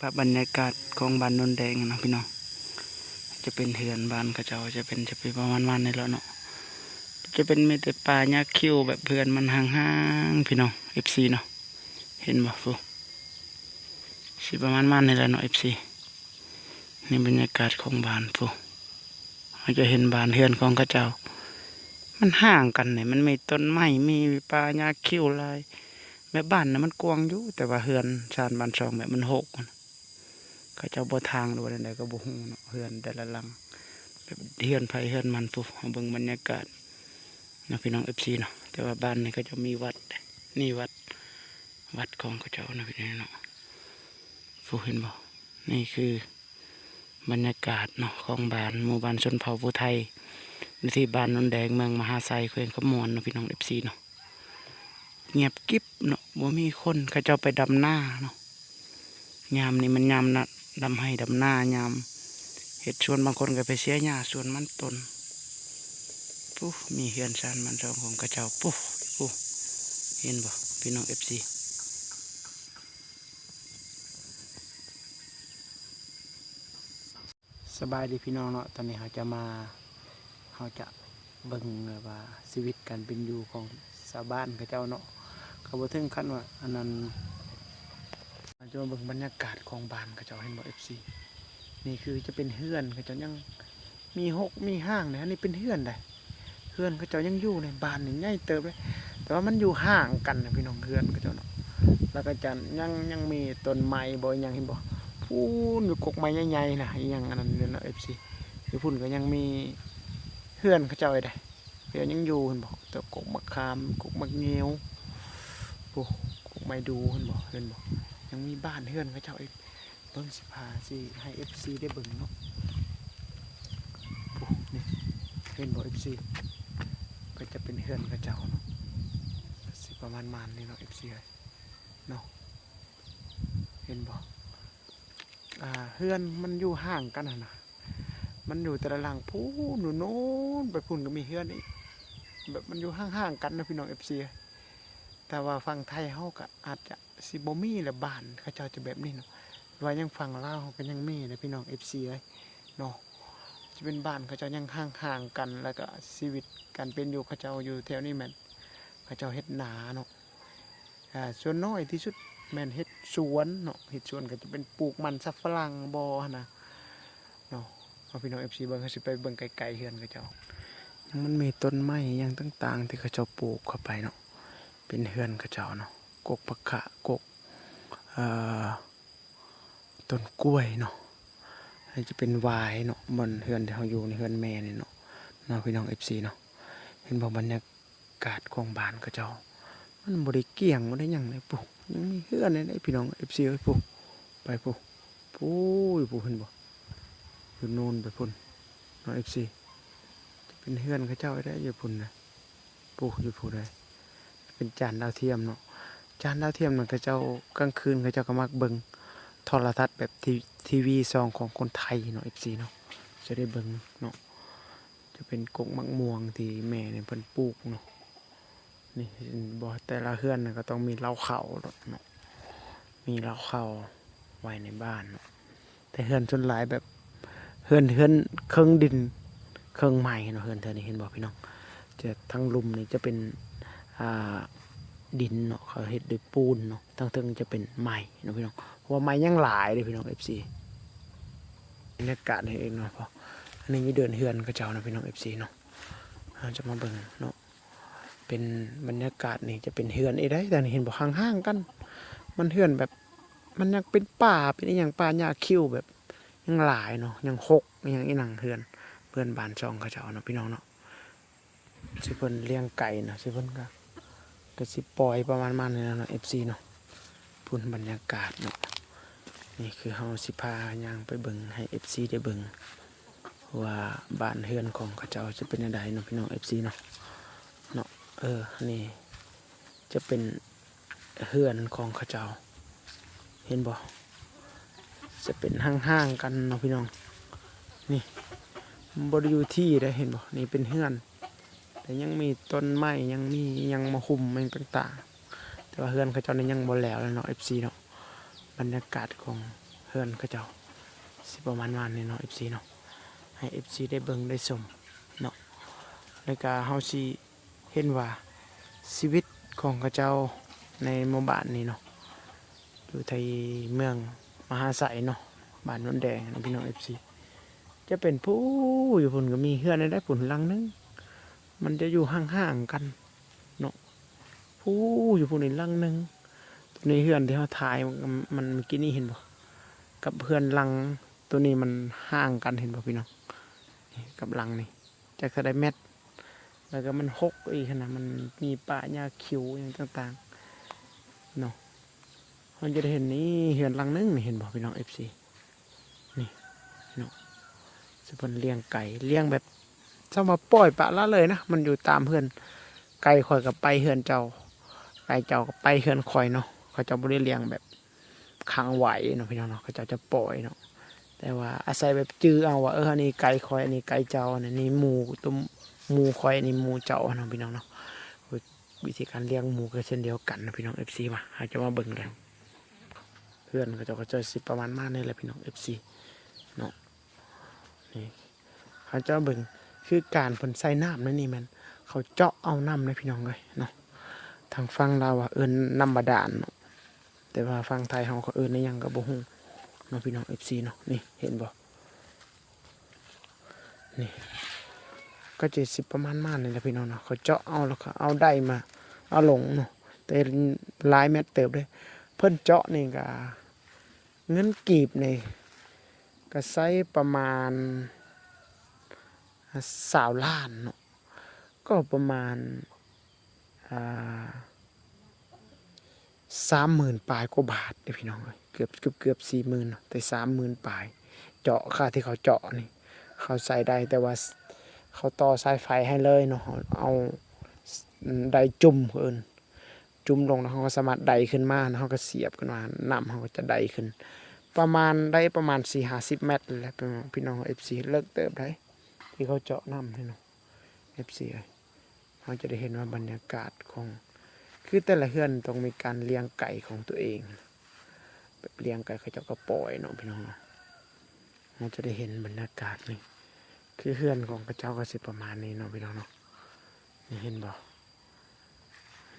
ພາບບັນຍາກາດຂອງບ້ານໂນນແດງເນາະພີ່ນ້ອງ, ຈະເປັນເຮືອນບ້ານເຂົາເຈົ້າ ຈະເປັນ ຈະເປັນປະມານ ປະມານນີ້ແຫຼະເນາະ. ຈະເປັນມີແຕ່ປ່າຫຍ້າຄິ້ວ ແບບເຮືອນມັນຫ່າງໆ ພີ່ນ້ອງ ເອັຟຊີເນາະ. ເຫັນບໍ່ ພຸ້ນ ຊິປະມານ ປະມານນີ້ແຫຼະເນາະ ເອັຟຊີ. ນີ້ບັນຍາກາດຂອງບ້ານພຸ້ນ. ເຮົາຈະເຫັນບ້ານເຮືອນຂອງເຂົາເຈົ້າ ມັນຫ່າງກັນນີ້ ມັນມີຕົ້ນໄມ້ ມີປ່າຫຍ້າຄິ້ວຫຼາຍ. ແບບບ້ານນະມັນກວ້າງຢູ່ ແຕ່ວ່າເຮືອນຊານບ້ານຊ່ອງແບບມັນໂຮກ. ເຂົາເຈົ້າບໍ່ຖາງ ຫຼືວ່າແນວໃດກໍບໍ່ຮູ້ເນາະ, ເຮືອນແຕ່ລະຫຼັງ ແບບເຮືອນໃຜເຮືອນມັນພຸ້ນ. ເຮົາເບິ່ງບັນຍາກາດເນາະ ພີ່ນ້ອງເອັຟຊີເນາະ. ແຕ່ວ່າບ້ານນີ້ເຂົາເຈົ້າມີວັດ, ນີ້ວັດ, ວັດຂອງເຂົາເຈົ້າເນາະ ພີ່ນ້ອງເນາະ. ພຸ້ນ ເຫັນບໍ່? ນີ້ຄືບັນຍາກາດເນາະ ຂອງບ້ານ ໝູ່ບ້ານຊົນເຜົ່າຜູ້ໄທ ຢູ່ທີ່ບ້ານໂນນແດງ ເມືອງມະຫາໄຊ ແຂວງຄຳມ່ວນເນາະ ພີ່ນ້ອງເອັຟຊີເນາະ. ງຽບກິບເນາະ ບໍ່ມີຄົນ, ເຂົາເຈົ້າໄປດຳນາເນາະ. ຍາມນີ້ມັນຍາມນະ ດຳໄຮ່ດຳນາ ຍາມເຮັດສວນ ບາງຄົນກໍໄປເສຍຫຍ້າສວນມັນຕົ້ນ. ພຸ້ນ ມີເຮືອນຊານບ້ານຊ່ອງຂອງເຂົາເຈົ້າ ພຸ້ນ ພຸ້ນ ເຫັນບໍ່ ພີ່ນ້ອງເອັຟຊີ? ສະບາຍດີພີ່ນ້ອງເນາະ, ຕອນນີ້ເຮົາຈະມາ ເຮົາຈະເບິ່ງແບບວ່າຊີວິດການເປັນຢູ່ຂອງຊາວບ້ານເຂົາເຈົ້າເນາະ. ກໍບໍ່ເຖິງຂັ້ນວ່າອັນນັ້ນ, ເຮົາຈະມາເບິ່ງບັນຍາກາດຂອງບ້ານເຂົາເຈົ້າ ເຫັນບໍ່ ເອັຟຊີ? ນີ້ຄືຈະເປັນເຮືອນເຂົາເຈົ້າ ຍັງມີຮົກມີຮ່າງເດ້. ອັນນີ້ເປັນເຮືອນໃດ໋, ເຮືອນເຂົາເຈົ້າຍັງຢູ່ໃນບ້ານນີ້ ໃຫຍ່ເຕີບເດ້ ແຕ່ວ່າມັນຢູ່ຫ່າງກັນນະ ພີ່ນ້ອງ, ເຮືອນເຂົາເຈົ້າເນາະ. ແລ້ວກໍຈະຍັງ ຍັງມີຕົ້ນໄມ້ບໍ່ ອີຫຍັງ ເຫັນບໍ່? ພຸ້ນ ຢູ່ກົກໄມ້ໃຫຍ່ໆນະ ອີຫຍັງອັນນັ້ນເນາະ ເອັຟຊີ. ຢູ່ພຸ້ນກໍຍັງມີເຮືອນເຂົາເຈົ້າອີກເດ້, ເຂົາເຈົ້າຍັງຢູ່ ເຫັນບໍ່? ແຕ່ກົກໝາກຂາມ ກົກໝາກງິ້ວ ໂອ້ ກົກໄມ້ດູ່ ເຫັນບໍ່? ເຫັນບໍ່? ຍັງມີບ້ານເຮືອນເຂົາເຈົ້າອີກ. ເບິ່ງ ຊິພາ ຊິໃຫ້ເອັຟຊີໄດ້ເບິ່ງເນາະ. ໂອ້ ນີ້ ເຫັນບໍ່ ເອັຟຊີ? ກໍຈະເປັນເຮືອນເຂົາເຈົ້າເນາະ, ກໍຊິປະມານ ປະມານນີ້ເນາະ ເອັຟຊີເອີຍ ເນາະ. ເຫັນບໍ່? ອ່າ ເຮືອນມັນຢູ່ຫ່າງກັນຫັ້ນນະ, ມັນຢູ່ແຕ່ລະຫຼັງພຸ້ນ ຢູ່ໂນ້ນໄປພຸ້ນກໍມີເຮືອນອີກ, ແບບມັນຢູ່ຫ່າງໆກັນນະ ພີ່ນ້ອງເອັຟຊີ. ແຕ່ວ່າຝັ່ງໄທເຮົາກໍອາດຈະຊິບໍ່ມີລະ, ບ້ານເຂົາເຈົ້າຈະແບບນີ້ເນາະ, ວ່າຍັງຝັ່ງລາວເຮົາກໍຍັງມີເດ້ ພີ່ນ້ອງເອັຟຊີເອີຍ ເນາະ. ຈະເປັນບ້ານເຂົາເຈົ້າຍັງຫ່າງໆກັນ, ແລ້ວກໍຊີວິດການເປັນຢູ່ເຂົາເຈົ້າຢູ່ແຖວນີ້ແມ່ນເຂົາເຈົ້າເຮັດນາເນາະ. ອ່າ ສ່ວນໜ້ອຍທີ່ສຸດແມ່ນເຮັດສວນເນາະ, ເຮັດສວນກໍຈະເປັນປູກມັນສຳປະຫຼັງບໍຫັ້ນນະເນາະ. ເອົາ ພີ່ນ້ອງເອັຟຊີເບິ່ງ, ເຮົາຊິໄປເບິ່ງໃກ້ໆເຮືອນເຂົາເຈົ້າ. ຍັງມັນມີຕົ້ນໄມ້ຫຍັງຕ່າງໆທີ່ເຂົາເຈົ້າປູກເຂົ້າໄປເນາະ, ເປັນເຮືອນເຂົາເຈົ້າເນາະ, ກົກຜັກຂະ ກົກ ເອີ ຕົ້ນກ້ວຍເນາະ. ອັນນີ້ຈະເປັນຫວາຍເນາະ, ບ່ອນເຮືອນທີ່ເຮົາຢູ່ໃນເຮືອນແມ່ນີ້ເນາະ, ເນາະ ພີ່ນ້ອງເອັຟຊີເນາະ. ເຫັນບໍ່ ບັນຍາ ກາດຂອງບ້ານເຂົາເຈົ້າ ມັນບໍ່ໄດ້ກ້ຽງ ບໍ່ໄດ້ຫຍັງເດ້. ປູ້ ຍັງມີເຮືອນໃນໃດ໋ ພີ່ນ້ອງເອັຟຊີເອີຍ. ປູ້ ໄປປູ້ ປູ້ ຢູ່ປູ້ ເຫັນບໍ່? ຢູ່ໂນ້ນໄປພຸ້ນເນາະ ເອັຟຊີ ຈະເປັນເຮືອນເຂົາເຈົ້າໄດ໋ ຢູ່ພຸ້ນນະ. ປູ້ ຢູ່ຜູ້ໃດ ເປັນຈານດາວທຽມເນາະ. ຈານດາວທຽມນັ້ນ ເຂົາເຈົ້າ ກາງຄືນເຂົາເຈົ້າກໍມັກເບິ່ງໂທລະທັດແບບທີ ທີວີຊ່ອງຂອງຄົນໄທເນາະ ເອັຟຊີເນາະ, ຈະໄດ້ເບິ່ງເນາະ. ຈະເປັນກົກໝາກມ່ວງທີ່ແມ່ນີ້ເພິ່ນປູກເນາະ. ນີ້ບໍ່ ແຕ່ລະເຮືອນກໍຕ້ອງມີເລົ້າເຂົ້າໂລດເນາະ, ມີເລົ້າເຂົ້າໄວ້ໃນບ້ານເນາະ. ແຕ່ເຮືອນສ່ວນຫຼາຍແບບເຮືອນ ເຮືອນເຄິ່ງດິນເຄິ່ງໄມ້ເນາະ, ເຮືອນແຖວນີ້ ເຫັນບໍ່ ພີ່ນ້ອງ? ຈະ ທາງລຸ່ມນີ້ຈະເປັນ ອ່າ ດິນເນາະ, ເຂົາເຮັດດ້ວຍປູນເນາະ, ທາງເທິງຈະເປັນໄມ້ເນາະ ພີ່ນ້ອງ, ເພາະວ່າໄມ້ຍັງຫຼາຍເດ້ ພີ່ນ້ອງເອັຟຊີ. ບັນຍາກາດນີ້ເອງເນາະ, ອັນນີ້ຢູ່ເດີ່ນເຮືອນເຂົາເຈົ້າເນາະ ພີ່ນ້ອງເອັຟຊີເນາະ. ເຮົາຈະມາເບິ່ງເນາະ ເປັນບັນຍາກາດນີ້ຈະເປັນເຮືອນອີກໃດ໋, ແຕ່ນີ້ເຫັນບໍ່ ຫ່າງໆກັນ, ມັນເຮືອນແບບ ມັນຍັງເປັນປ່າ ເປັນອີ່ຫຍັງ ປ່າຫຍ້າຄິ້ວແບບຍັງຫຼາຍເນາະ, ຍັງຮົກອີ່ຫຍັງອີ່ຫຍັງ ເຮືອນ ເຮືອນບ້ານຊ່ອງເຂົາເຈົ້າເນາະ ພີ່ນ້ອງເນາະ. ຊິເພິ່ນລ້ຽງໄກ່ເນາະ, ຊິເພິ່ນກໍ ກໍຊິປ່ອຍປະມານ ປະມານນີ້ແຫຼະເນາະ ເອັຟຊີເນາະ. ພຸ້ນ ບັນຍາກາດເນາະ, ນີ້ຄືເຮົາຊິພາຍ່າງໄປເບິ່ງໃຫ້ເອັຟຊີໄດ້ເບິ່ງວ່າບ້ານເຮືອນຂອງເຂົາເຈົ້າຈະເປັນແນວໃດເນາະ ພີ່ນ້ອງເອັຟຊີເນາະ. ເນາະ ເອີ ນີ້ຈະເປັນເຮືອນຂອງເຂົາເຈົ້າ ເຫັນບໍ່? ຈະເປັນຫ່າງໆກັນເນາະ ພີ່ນ້ອງ. ນີ້ ມັນບໍ່ໄດ້ຢູ່ທີ່ເດ້ ເຫັນບໍ່? ນີ້ເປັນເຮືອນ ແຕ່ຍັງມີຕົ້ນໄມ້ ຍັງມີຫຍັງມາຫຸ້ມຫຍັງຕ່າງໆ, ແຕ່ວ່າເຮືອນເຂົາເຈົ້ານີ້ຍັງບໍ່ແລ້ວເນາະ ເອັຟຊີເນາະ. ບັນຍາກາດຂອງ ເຮືອນເຂົາເຈົ້າ ຊິປະມານວ່ານີ້ເນາະ ເອັຟຊີເນາະ ໃຫ້ເອັຟຊີໄດ້ເບິ່ງໄດ້ຊົມເນາະ. ແລ້ວກະເຮົາຊິເຫັນວ່າຊີວິດຂອງເຂົາເຈົ້າໃນໝູ່ບ້ານນີ້ເນາະ ຢູ່ທີ່ເມືອງມະຫາໄຊເນາະ ບ້ານໂນນແດງເນາະ ພີ່ນ້ອງເອັຟຊີ. ຈະເປັນພູ້ ຢູ່ພຸ້ນກໍມີເຮືອນໃດໆ ພຸ້ນຫຼັງໜຶ່ງ ມັນຈະຢູ່ຫ່າງໆກັນເນາະ. ພູ້ ຢູ່ພຸ້ນອີກຫຼັງໜຶ່ງ. ໂຕນີ້ເຮືອນທີ່ເຮົາຖ່າຍ ມັນ ມັນ ມື້ກີ້ນີ້ເຫັນບໍ່ ກັບເຮືອນຫຼັງໂຕນີ້ມັນຫ່າງກັນ ເຫັນບໍ່ພີ່ນ້ອງ? ນີ້ກັບຫຼັງນີ້ ຈັກເທົ່າໃດແມັດ ແລ້ວກໍມັນຮົກອີກຫັ້ນນະ ມັນມີປ່າຫຍ້າຄິວຫຍັງຕ່າງໆເນາະ. ເຮົາຈະໄດ້ເຫັນນີ້ ເຮືອນຫຼັງໜຶ່ງນີ້ ເຫັນບໍ່ພີ່ນ້ອງເອັຟຊີ? ນີ້ເນາະ ຊິເພິ່ນລ້ຽງໄກ່ ລ້ຽງແບບ ສ່ຳວ່າປ່ອຍປະລະເລີຍນະ ມັນຢູ່ຕາມເຮືອນ. ໄກ່ຂ້ອຍກໍໄປເຮືອນເຈົ້າ ໄກ່ເຈົ້າກໍໄປເຮືອນຂ້ອຍເນາະ. ເຂົາເຈົ້າບໍ່ໄດ້ລ້ຽງແບບຂັງໄວ້ເນາະ ພີ່ນ້ອງເນາະ ເຂົາເຈົ້າຈະປ່ອຍເນາະ. ແຕ່ວ່າອາໄສແບບຈື່ເອົາວ່າ ເອີ ອັນນີ້ໄກ່ຂ້ອຍ ອັນນີ້ໄກ່ເຈົ້າ ອັນນີ້ໝູຕົວ ໝູຂ້ອຍ ອັນນີ້ໝູເຈົ້າເນາະ ພີ່ນ້ອງເນາະ. ວິ ວິທີການລ້ຽງໝູກໍເຊັ່ນດຽວກັນເນາະ ພີ່ນ້ອງເອັຟຊີ. ມາ ເຮົາຈະມາເບິ່ງກັນ ເຮືອນເຂົາເຈົ້າ ເຂົາເຈົ້າຊິປະມານມານີ້ແຫຼະ ພີ່ນ້ອງເອັຟຊີເນາະ. ນີ້ ເຮົາຈະເບິ່ງ ຄືການເພິ່ນໃສ່ນ້ຳໃນນີ້ແມ່ນເຂົາເຈາະເອົານ້ຳເດ້ ພີ່ນ້ອງເອີຍເນາະ. ທາງຝັ່ງລາວວ່າເອີ້ນນ້ຳບາດານເນາະ ແຕ່ວ່າຝັ່ງໄທເຮົາເຂົາເອີ້ນອີ່ຫຍັງກໍບໍ່ຮູ້ເນາະ ພີ່ນ້ອງເອັຟຊີເນາະ. ນີ້ເຫັນບໍ່? ນີ້ ກໍຈະຊິປະມານມານີ້ແຫຼະ ພີ່ນ້ອງເນາະ. ເຂົາເຈາະເອົາ ແລ້ວກໍເອົາໄດມາ ເອົາລົງເນາະ ແຕ່ຫຼາຍແມັດເຕີບເດ້. ເພິ່ນເຈາະນີ້ກໍ ເງິນກີບນີ້ກໍໃຊ້ປະມານຊາວລ້ານເນາະ ກໍປະມານ ອ່າ ສາມໝື່ນປາຍກວ່າບາດເດ້ ພີ່ນ້ອງເອີຍ. ເກືອບ ເກືອບ ເກືອບສີ່ໝື່ນເນາະ ແຕ່ສາມໝື່ນປາຍ. ເຈາະ ຄ່າທີ່ເຂົາເຈາະນີ້ ເຂົາໃຊ້ໄດ້ ແຕ່ວ່າ ເຂົາຕໍ່ສາຍໄຟໃຫ້ເລີຍເນາະ ເອົາ ໄດຈຸ່ມ ເຂົາເອີ້ນ ຈຸ່ມລົງ ແລ້ວເຮົາກໍສາມາດໄດຂຶ້ນມາ ເຮົາກໍສຽບຂຶ້ນມາ ນ້ຳເຮົາກໍຈະໄດຂຶ້ນ ປະມານ ໄດ້ປະມານສີ່ຫ້າສິບແມັດແຫຼະ ພີ່ນ້ອງເອັຟຊີ. ເລິກເຕີບໃດ໋ ທີ່ເຂົາເຈາະນ້ຳນີ້ເນາະ ເອັຟຊີເອີຍ. ເຮົາຈະໄດ້ເຫັນວ່າບັນຍາກາດຂອງ ຄືແຕ່ລະເຮືອນຕ້ອງມີການລ້ຽງໄກ່ຂອງຕົວເອງ ແບບລ້ຽງໄກ່ ເຂົາເຈົ້າກໍປ່ອຍເນາະ ພີ່ນ້ອງເນາະ. ເຮົາຈະໄດ້ເຫັນບັນຍາກາດນີ້ ຄືເຮືອນຂອງເຂົາເຈົ້າກໍຊິປະມານນີ້ເນາະ ພີ່ນ້ອງເນາະ. ນີ້ເຫັນບໍ່?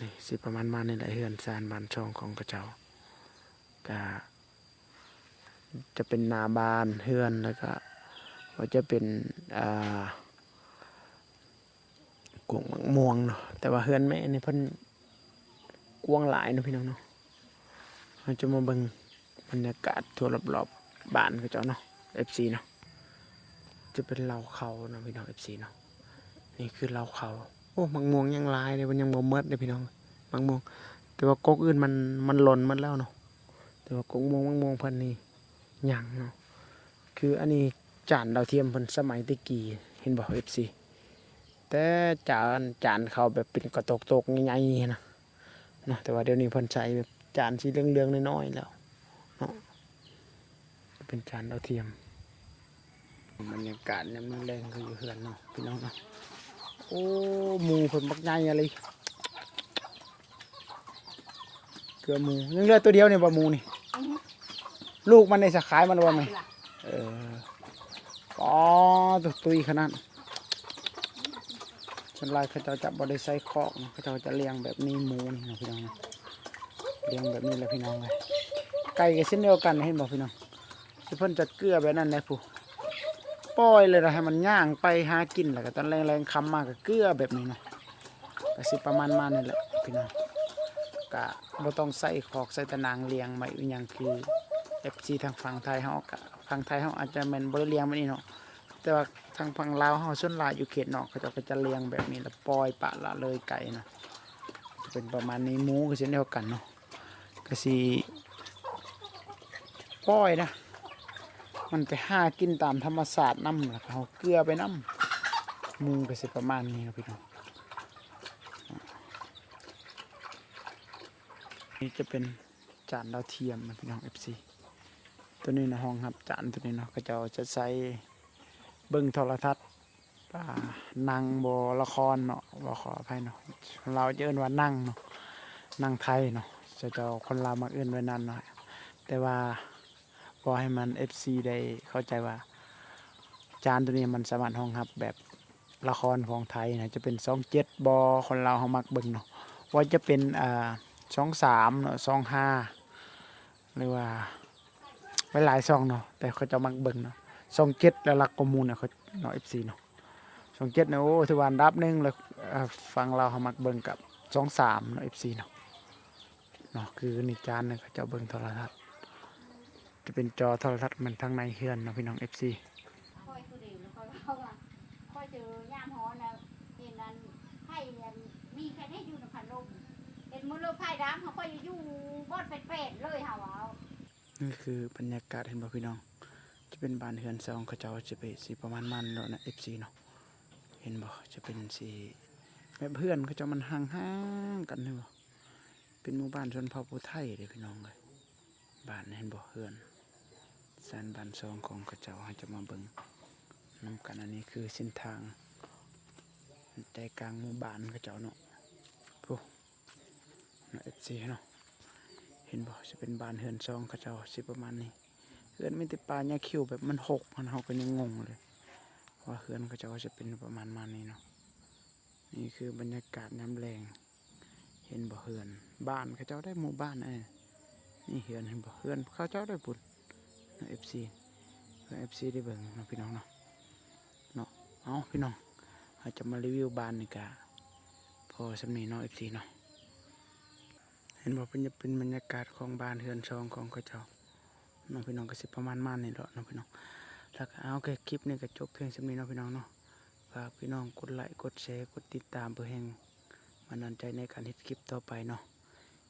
ນີ້ຊິປະມານ ມານີ້ແຫຼະ ເຮືອນຊານບ້ານຊ່ອງຂອງເຂົາເຈົ້າ ກະຈະເປັນໜ້າບ້ານເຮືອນ ແລ້ວກະວ່າຈະເປັນ ອ່າ ກວງໝາກມ່ວງເນາະ. ແຕ່ວ່າເຮືອນແມ່ນີ້ເພິ່ນກວ້າງຫຼາຍເນາະ ພີ່ນ້ອງເນາະ. ເຮົາຈະມາເບິ່ງບັນຍາກາດທົ່ວລອບໆ ບ້ານເຂົາເຈົ້າເນາະ ເອັຟຊີເນາະ. ຈະເປັນເລົ້າເຂົ້າເນາະ ພີ່ນ້ອງເອັຟຊີເນາະ. ນີ້ຄືເລົ້າເຂົ້າ. ໂອ້ ໝາກມ່ວງຍັງຫຼາຍເດ້ ມັນຍັງບໍ່ໝົດເດ້ ພີ່ນ້ອງ. ໝາກມ່ວງ ແຕ່ວ່າກົກອື່ນມັນ ມັນຫຼົ່ນໝົດແລ້ວເນາະ ແຕ່ວ່າກົກມ່ວງ ໝາກມ່ວງເພິ່ນນີ້ຍັງເນາະ. ຄືອັນນີ້ຈານດາວທຽມເພິ່ນສະໄໝແຕ່ກີ້ ເຫັນບໍ່ ເອັຟຊີ? ແຕ່ຈານ ຈານເຂົາແບບເປັນກະໂຕກໆໃຫຍ່ໆຫັ້ນນະ ເນາະ. ແຕ່ວ່າດຽວນີ້ເພິ່ນໃຊ້ແບບຈານສີເຫຼືອງໆນ້ອຍໆແລ້ວເນາະ. ເປັນຈານດາວທຽມ. ບັນຍາກາດຍາມມື້ແລງຄືຢູ່ເຮືອນເນາະ ພີ່ນ້ອງເນາະ. ໂອ້ ໝູເພິ່ນບັກໃຫຍ່ອີ່ຫຼີ. ເກືອໝູ ຍັງເຫຼືອຕົວດຽວນີ້ບໍ່ ໝູນີ້? ອືຮຶ ລູກມັນໄດ້ສະຂາຍມັນແລ້ວບໍ່ແມ່? ເອີ ອໍ ໂຕ ຕຸ້ຍຂະໜາດ. ສ່ວນຫຼາຍເຂົາເຈົ້າຈະບໍ່ໄດ້ໃສ່ຄອກເນາະ ເຂົາເຈົ້າຈະລ້ຽງແບບນີ້ ໝູນີ້ເນາະ ພີ່ນ້ອງເນາະ. ລ້ຽງແບບນີ້ແຫຼະ ພີ່ນ້ອງເອີຍ. ໄກ່ກໍເຊັ່ນດຽວກັນ ເຫັນບໍ່ ພີ່ນ້ອງ? ຊິເພິ່ນຈະເກືອແບບນັ້ນແຫຼະ ຜູ້ ປ່ອຍເລີຍນະ ໃຫ້ມັນຍ່າງໄປຫາກິນ ແລ້ວກໍຕອນແລງໆຄ່ຳມາກໍເກືອແບບນີ້ເນາະ. ກໍຊິປະມານມານີ້ແຫຼະ ພີ່ນ້ອງ. ກະບໍ່ຕ້ອງໃສ່ຄອກ ໃສ່ຕາໜ່າງລ້ຽງໄວ້ອີ່ຫຍັງ ຄືເອັຟຊີທາງຝັ່ງໄທເຮົາ ກະຝັ່ງໄທເຮົາອາດຈະແມ່ນບໍ່ໄດ້ລ້ຽງແບບນີ້ເນາະ ແຕ່ວ່າທາງຝັ່ງລາວເຮົາ ສ່ວນຫຼາຍຢູ່ເຂດນອກ ເຂົາເຈົ້າກໍຈະລ້ຽງແບບນີ້ ແລ້ວປ່ອຍປະລະເລີຍໄກ່ນະ. ຈະເປັນປະມານນີ້. ໝູກໍເຊັ່ນດຽວກັນເນາະ ກະຊິປ່ອຍນະ ມັນໄປຫາກິນຕາມທຳມະຊາດນຳ ແລ້ວກໍເຮົາເກືອໄປນຳ. ໝູກໍຊິປະມານນີ້ເນາະ ພີ່ນ້ອງ. ນີ້ຈະເປັນຈານດາວທຽມນະ ພີ່ນ້ອງເອັຟຊີ. ໂຕນີ້ນະ ຮອງຮັບຈານໂຕນີ້ເນາະ ເຂົາເຈົ້າຈະໃຊ້ເບິ່ງໂທລະທັດ ອ່າ ໜັງບໍ ລະຄອນເນາະ ຂໍອະໄພເນາະ. ລາວຈະເອີ້ນວ່າໜັງເນາະ ໜັງໄທເນາະ ເຈົ້າ ເຈົ້າ ຄົນລາວມັກເອີ້ນໄວ້ນັ້ນເນາະ. ແຕ່ວ່າ ຂໍໃຫ້ມັນ ເອັຟຊີ ໄດ້ເຂົ້າໃຈວ່າ ຈານໂຕນີ້ມັນສາມາດຮອງຮັບແບບລະຄອນຂອງໄທນະ ຈະເປັນຊ່ອງເຈັດບໍ ຄົນລາວເຮົາມັກເບິ່ງເນາະ ວ່າຈະເປັນ ອ່າ ຊ່ອງສາມເນາະ ຊ່ອງຫ້າ ຫຼືວ່າຫຼາຍໆຊ່ອງເນາະ ແຕ່ເຂົາເຈົ້າມັກເບິ່ງເນາະ ຊ່ອງເຈັດແລ້ວຫຼັກກວ່າໝູ່ເນາະ ເຂົາເນາະ ເອັຟຊີ ເນາະ ຊ່ອງເຈັດເນາະ ໂອ້ ຖືວ່າອັນດັບໜຶ່ງແລ້ວ ເອີ ຝັ່ງລາວເຮົາມັກເບິ່ງກັບຊ່ອງສາມເນາະ ເອັຟຊີ ເນາະ ເນາະ ຄືໃນຈານເນາະ ເຂົາເຈົ້າເບິ່ງໂທລະທັດ ຈະເປັນຈໍໂທລະທັດແມ່ນທາງໃນເຮືອນເນາະ ພີ່ນ້ອງ ເອັຟຊີ ຂ້ອຍຄືເດ ແລ້ວຂ້ອຍເວົ້າວ່າ ຂ້ອຍເຈີຍາມຮ້ອນນະ ເຫັນອັນ ໄຜອັນ ມີແຄ່ນີ້ຢູ່ນຳພັດລົມ ເຫັນມື້ເລີກໄຟດັບ ເຮົາຂ້ອຍຢູ່ບ່ອນແປດໆເລີຍ ເຮົາເວົ້າ. ນີ້ຄືບັນຍາກາດ ເຫັນບໍ່ພີ່ນ້ອງ ຈະເປັນບ້ານເຮືອນຊ່ອງເຂົາເຈົ້າ ຈະເປັນຊິປະມານນັ້ນເນາະ ເອັຟຊີ ເນາະ ເຫັນບໍ່ ຈະເປັນຊິ ແບບເຮືອນເຂົາເຈົ້າມັນຫ່າງໆກັນ ເຫັນບໍ່ ເປັນໝູ່ບ້ານຊົນເຜົ່າຜູ້ໄທເດ້ ພີ່ນ້ອງເອີຍ. ບ້ານ ເຫັນບໍ່ ເຮືອນ ຊານບ້ານຊ່ອງຂອງເຂົາເຈົ້າ ເຮົາຈະມາເບິ່ງນຳກັນ ອັນນີ້ຄືເສັ້ນທາງໃຈກາງໝູ່ບ້ານເຂົາເຈົ້າເນາະ ພຸ້ນເນາະ ເອັຟຊີ ເນາະ ເຫັນບໍ່ ຈະເປັນບ້ານເຮືອນຊ່ອງເຂົາເຈົ້າຊິປະມານນີ້ ເຮືອນມີແຕ່ປ່າຫຍ້າຄິ້ວ ແບບມັນຮົກ ເຮົາກໍຍັງງົງເລີຍ ວ່າເຮືອນເຂົາເຈົ້າຈະເປັນປະມານ ມານນີ້ເນາະ ນີ້ຄືບັນຍາກາດຍາມແລງ ເຫັນບໍ່ ເຮືອນ ບ້ານເຂົາເຈົ້າໄດ້ ໝູ່ບ້ານ ເອີ ນີ້ເຮືອນ ເຫັນບໍ່ ເຮືອນເຂົາເຈົ້າໄດ້ພຸ້ນ ເອັຟຊີ ເພື່ອເອັຟຊີໄດ້ເບິ່ງເນາະ ພີ່ນ້ອງເນາະ ເນາະ ເອົາ ພີ່ນ້ອງ ເຮົາຈະມາຣີວິວບ້ານນີ້ກະພໍສ່ຳນີ້ເນາະ ເອັຟຊີ ເນາະ ເຫັນບໍ່ ເປັນ ເປັນບັນຍາກາດຂອງບ້ານເຮືອນຊ່ອງຂອງເຂົາເຈົ້າເນາະ ພີ່ນ້ອງ ກໍຊິປະມານ ມານນີ້ເນາະ ເນາະ ພີ່ນ້ອງ ແລ້ວກໍ ເອົາ ໂອເຄ ຄລິບນີ້ກໍຈົບພຽງສ່ຳນີ້ເນາະ ພີ່ນ້ອງເນາະ ຝາກພີ່ນ້ອງກົດໄລ ກົດແຊ ກົດຕິດຕາມ ເພື່ອແຮງບັນດານໃຈໃນການເຮັດຄລິບຕໍ່ໄປເນາະ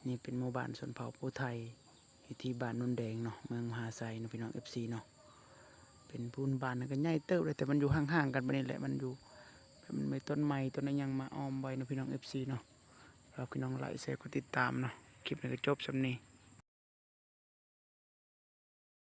ນີ້ເປັນໝູ່ບ້ານຊົນເຜົ່າຜູ້ໄທ ຢູ່ທີ່ບ້ານໂນນແດງເນາະ ເມືອງມະຫາໄຊເນາະ ພີ່ນ້ອງ ເອັຟຊີ ເນາະ ເປັນພູນ ບ້ານກໍໃຫຍ່ເຕີບເລີຍ ແຕ່ມັນຢູ່ຫ່າງໆກັນປານນີ້ແຫຼະ ມັນຢູ່ ມັນມີຕົ້ນໄມ້ຕົ້ນຫຍັງມາອ້ອມໄວ້ເນາະ ພີ່ນ້ອງ ເອັຟຊີ ເນາະ ຝາກພີ່ນ້ອງໄລ ແຊ ກົດຕິດຕາມເນາະ ຄລິບນີ້ກໍຈົບສ່ຳນີ້.